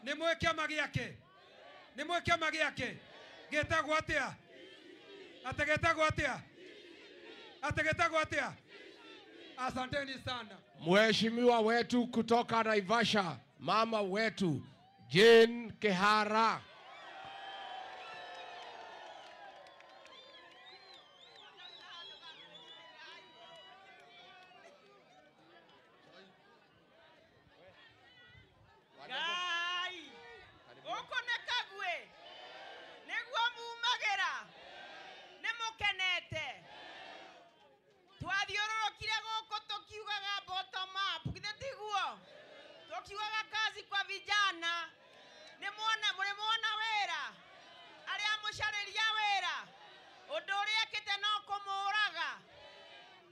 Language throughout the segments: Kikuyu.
Nĩ mũĩ kĩama gĩake? Nĩ mũĩ kĩama gĩake? Gĩtagwo atĩa? Ate gĩtagwo atĩa? Ate gĩtagwo atĩa? Asanteni sana. Mheshimiwa wetu kutoka Naivasha, mama wetu Jane Kehara. Ngai gũkũ nĩ Kagwe nĩguo mumagĩra nĩ mũkenete. Twathiũrũrũkire gũkũ tũkiugaga bottom up, githĩ tiguo? Tũkiugaga kazi kwa vijana. Nĩ muona, mũrĩ muona wĩra arĩa mũcarĩria wĩra ũndũ ũrĩa ekĩte no kũmũraga.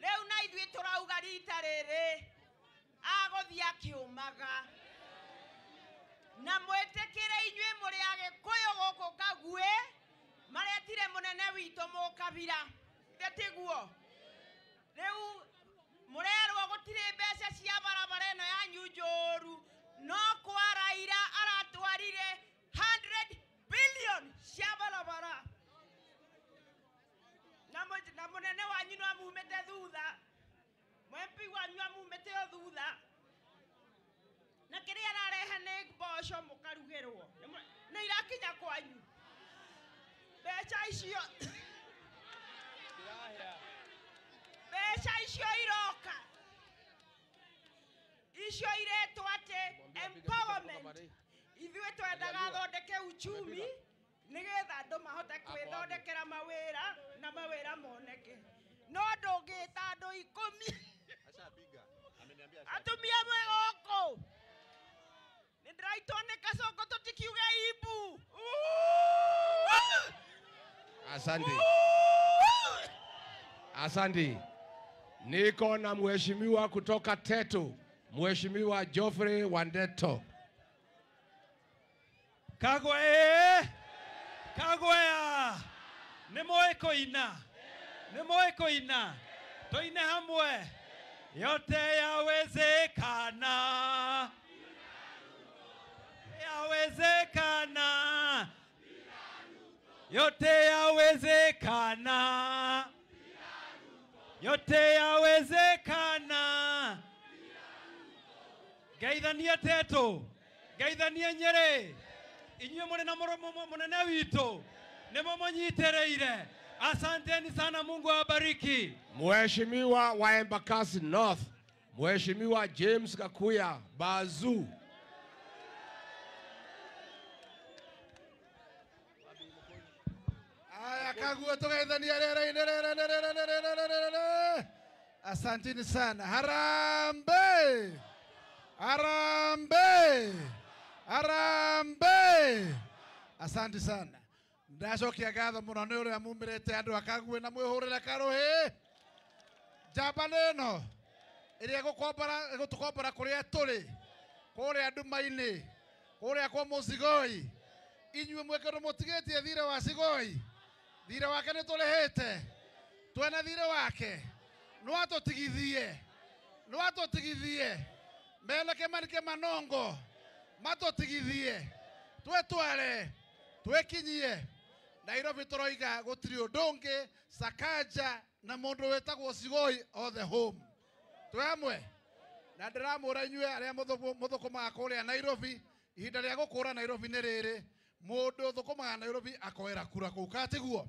Rĩu na ithuĩ tũrauga rita rĩrĩ agũthiĩ akiumaga. Na mwĩtĩkĩre inyuĩ mũrĩ Agĩkũyũ gũkũ Kagwe maretire mũnene witũ Mũkabira, githĩ tiguo? Rĩu mũrerwo gũtirĩ mbeca cia barabara ĩno yanyu njũru, no kwa Raila aratwarire 100 billion cia barabara. Na mũnene wanyu no amumĩte thutha, MP wanyu amumĩte o thutha, na kĩrĩa ararehe nĩ mboco mũkarugĩrwo nĩ irakinya kwanyu. Mbeca icio mbeca icio iroka icio iretwo atĩ empowerment. Ithuĩ twendaga athondeke uchumi nĩgetha andũ mahote kwĩthondekera mawĩra na mawĩra moneke. No ndũngĩta andũ 10 atumia mwĩ gũkũ nĩ ndĩraitwo nĩ kacũngũ tũtikiuge imbu. Asante. Asante. Niko na mheshimiwa kutoka Tetu, Mheshimiwa Geoffrey Wandeto. Kagwe! Kagwe! Nĩ mũĩ kũina? Nĩ mũĩ kũina? Tũine hamwe. Yote yawezekana. Yawezekana. Yote yawezekana. Yote yawezekana. Geithania Tetu, geithania Nyeri, inyuĩ mũrĩ na mũnene witũ nĩ mũmũnyitĩrĩire. Asanteni sana, Mungu awabariki. Mheshimiwa wa Embakasi North, Mheshimiwa James Gakuya Bazu. Aya Kagwe tugeithania rĩera-inĩ. Asanteni sana. Harambee! Harambee! Harambee! Asante sana. Ndacokia ngatho mũno nĩ ũrĩa mumĩrĩte andũ a Kagwe na mwĩhũrĩre karũhĩ. Njamba nĩ ĩno ĩrĩa ĩgũtũkombora kũrĩa tũrĩ, kũrĩa nduma-inĩ, kũrĩa kwa Mũcigoi. Inyuĩ mwĩ kĩndũ mũtigĩtie thirĩ wa Cigoi. Thirĩ wake nĩ tũrĩhĩte. Twena thirĩ wake. No atũtigithie. No atũtigithie. Mena Kĩmani Kĩmanongo matũtigithie. Twetware, twekinyie. Nairobi tũroiga gũtirĩ ũndũ ũngĩ, Sakaja na mũndũ wĩtagwo Cigoi othe home. Twĩ hamwe. Na ndĩramwĩra inyuĩ arĩa mũthũkũmaga kũrĩa Nairobi, ihinda rĩa gũkũra Nairobi nĩ rĩrĩ. Mũndũ ũthũkũmaga Nairobi akoera kura kũu, katiguo?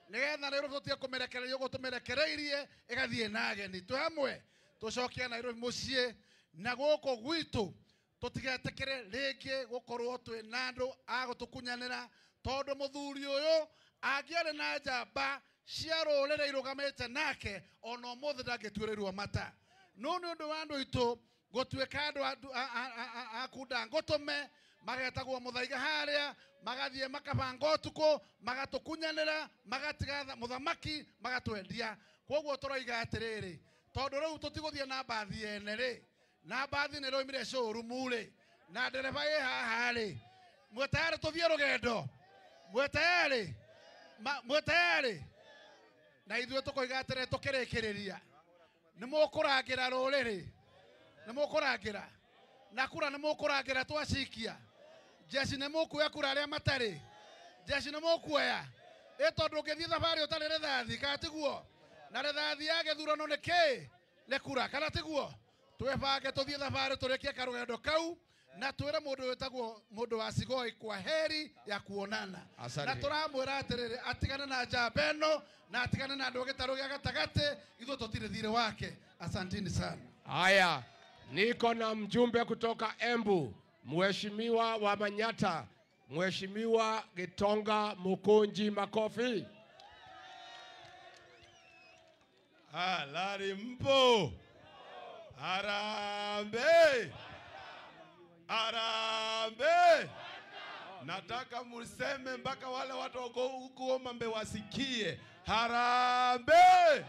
Nĩgetha Nairobi tũtige kũmĩrekereria ũguo tũmĩrekereirie ĩgathiĩ na ageni. Twĩ hamwe. Tũcokie Nairobi mũciĩ na gũkũ gwitũ tũtigetĩkĩre rĩngĩ gũkorwo twĩ na andũ a gũtũkunyanĩra, tondũ mũthuri ũyũ angĩarĩ na njamba cia rũrĩrĩ irũgamĩte nake ona ũmũthĩ ndangĩtuĩrĩirwo mata. No nĩ ũndũ wa andũ aitũ gũtuĩka andũ a kunda ngũtũme magetagwo mũthaiga harĩa, magathiĩ makabanga ũtukũ, magatũkunyanĩra, magatiga mũthamaki, magatwendia. Koguo tũroiga atĩrĩrĩ, tondũ rĩu tũtigũthiĩ na mbathi ene rĩ, na mbathi nĩ ĩroimire showroom rĩ, na ndereba ĩ haha rĩ, mwĩ tayarĩ tũthiĩ rũgendo? Mwĩ tayarĩ? Mwĩ tayarĩ? Na ithuĩ tũkoiga atĩrĩ tũkĩrĩkĩrĩria, nĩ mũkũrangĩra rũrĩrĩ, nĩ mũkũrangĩra na kura, nĩ mũkũrangĩra twacikia. Jeshi nĩ mũkuoya kura arĩa matarĩ. Jeshi nĩ mũkuoya. Ĩ tondũ ũngĩthiĩ thabarĩ ũtarĩ rithathi, kana tiguo? Na rithathi ya gĩthurano nĩ kĩ? Nĩ kura, kana tiguo? Twĩbange tũthiĩ thabarĩ tũrĩkie karũgendo kau na twĩre mũndũ wĩtagwo mũndũ wa Sigoi kwa heri ya kuonana. Asante. Na tũramwĩra atĩrĩrĩ, atigane na njamba ĩno na atigane na andũ a gĩtarũ gĩa gatagatĩ, ithuĩ tũtirĩ thirĩ wake. Asanteni sana. Haya, niko na mjumbe kutoka Embu, Mheshimiwa wa Manyata, Mheshimiwa Gitonga Mukunji, makofi. Ah, Lari mpo. Harambee. Harambee. Nataka museme mpaka wale watu wako huku Homabay wasikie. Harambee.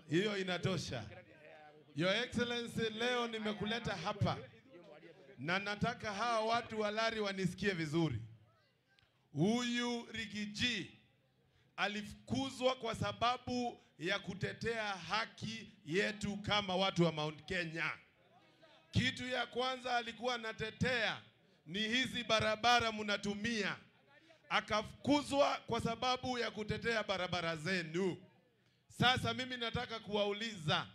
Hiyo inatosha. Your Excellency, leo nimekuleta hapa na nataka hawa watu wa Lari wanisikie vizuri. Huyu Riggy G alifukuzwa kwa sababu ya kutetea haki yetu kama watu wa Mount Kenya. Kitu ya kwanza alikuwa anatetea ni hizi barabara mnatumia. Akafukuzwa kwa sababu ya kutetea barabara zenu. Sasa mimi nataka kuwauliza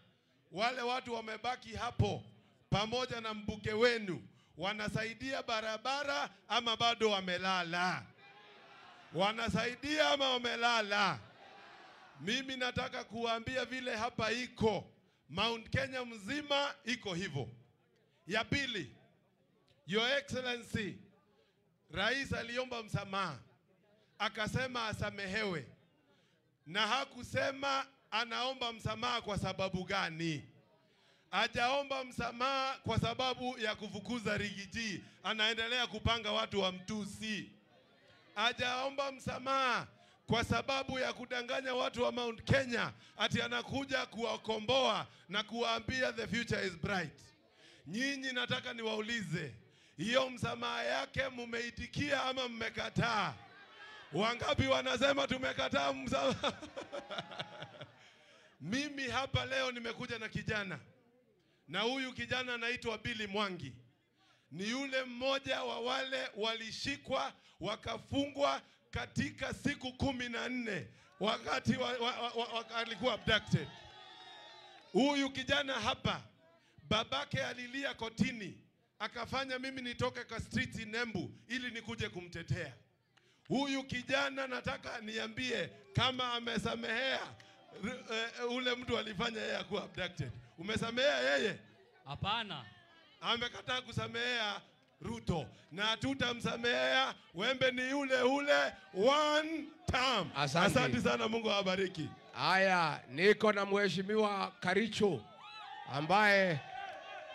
wale watu wamebaki hapo pamoja na mbunge wenu, wanasaidia barabara ama bado wamelala? Wanasaidia ama wamelala? Mimi nataka kuwaambia vile hapa iko Mount Kenya mzima iko hivyo. Ya pili, Your Excellency, Rais aliomba msamaha, akasema asamehewe, na hakusema anaomba msamaha kwa sababu gani. Hajaomba msamaha kwa sababu ya kufukuza Riggy G, anaendelea kupanga watu wa mtusi. Hajaomba msamaha kwa sababu ya kudanganya watu wa Mount Kenya ati anakuja kuwakomboa na kuwaambia the future is bright. Nyinyi nataka niwaulize, hiyo msamaha yake mumeitikia ama mmekataa? Wangapi wanasema tumekataa msamaha? Mimi hapa leo nimekuja na kijana, na huyu kijana anaitwa Billy Mwangi. Ni yule mmoja wa wale walishikwa wakafungwa katika siku 14 wakati alikuwa abducted. Huyu kijana hapa babake alilia kotini, akafanya mimi nitoke kwa street in Embu ili nikuje kumtetea. Huyu kijana nataka niambie kama amesamehea ule mtu alifanya yeye akuwa abducted. Umesamehea yeye? Hapana. Amekataa kusamehea Ruto, na hatutamsamehea. Wembe ni yule ule, one term. Asante. Asante sana, Mungu awabariki. Haya, niko na Mheshimiwa Karicho ambaye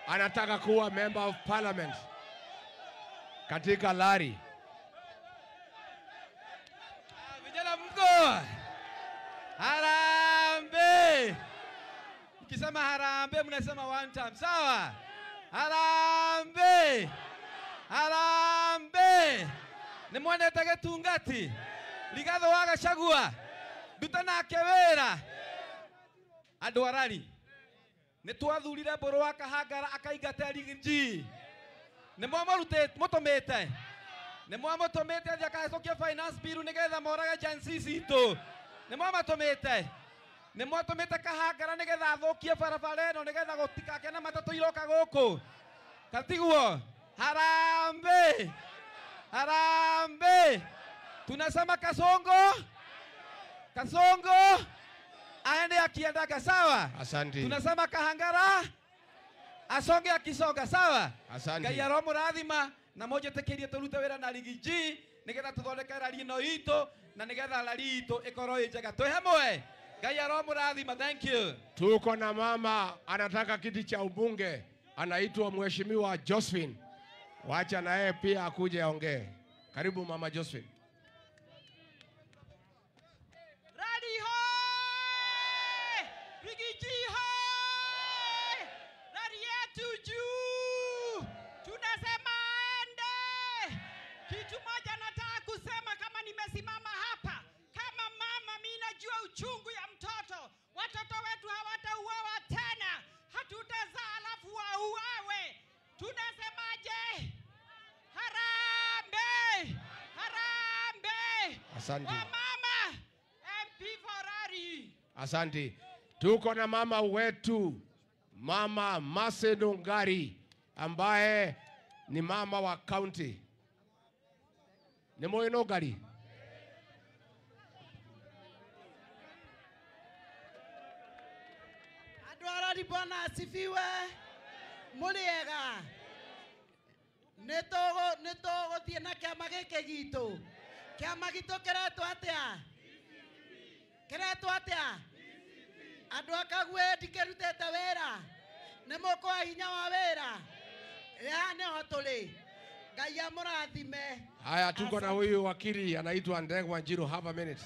anataka kuwa member of parliament katika Lari. Vijana mko harambee. Mkisema harambee mnasema one time, sawa? Harambee. Harambee. Ni mwendete gĩtungati Rigathi wa Gachagua nduta nake wĩra. Andũ arari nĩ twathurire Mbũrũ wa Kahangara akaingata Riggy G. Nĩ mwamũtũmĩte, nĩ mwamũtũmĩte athiĩ akahĩtũkia finance bill nĩgetha morage Gen Z citũ. Nĩ mwamatũmĩte, nĩ mwatũmĩte Kahangara nĩgetha athũkie barabara ĩno nĩgetha gũtikagĩe na matatũ iroka gũkũ. Katiguo. Harambee. Harambee. Tunasema Kasongo, Kasongo aende akiendaga, sawa? Asante. Tunasema Kahangara asonge akisonga, sawa? Asante. Ngai aromũrathima na mũnjĩtĩkĩrie tũrute wĩra na Riggy G nĩgetha tũthondeke rari ĩno itũ na nĩgetha rari itũ ĩkorwo ĩ njega. Twĩ hamwe. Ngai aromũrathima. Thank you. Tuko na mama anataka kiti cha ubunge, anaitwa Mheshimiwa Josephine. Wacha na yeye pia akuje aongee. Karibu Mama Josephine. Rari hoi! Riggy G hoi! Rari yetu juu! Tunasema ende! Kitu moja nataka kusema kama nimesimama hapa, kama mama mimi najua uchungu ya mtoto. Watoto wetu hawatauawa tena. Hatutazaa alafu wauawe. Tunasemaje? Harambee! Asante. Wamama, MP Ferrari. Asante. Tuko na mama wetu, Mama Mercy Nungari, ambaye ni mama wa county. Ni moyo Nungari. Andũ arori Bwana asifiwe. Mũrĩega. Nĩ tũgũthiĩ na kĩama gĩkĩ gitũ. Kĩama gitũ kĩretwo atĩa? Kĩretwo atĩa? Andũ a Kagwe ndikĩrutĩte wĩra. Nĩ mũkũhe hinya wa wĩra. Haha nĩho tũrĩ. Ngai amũrathime. Haya, tuko na huyu wakili anaitwa Ndegwa Njiru. Have a minute.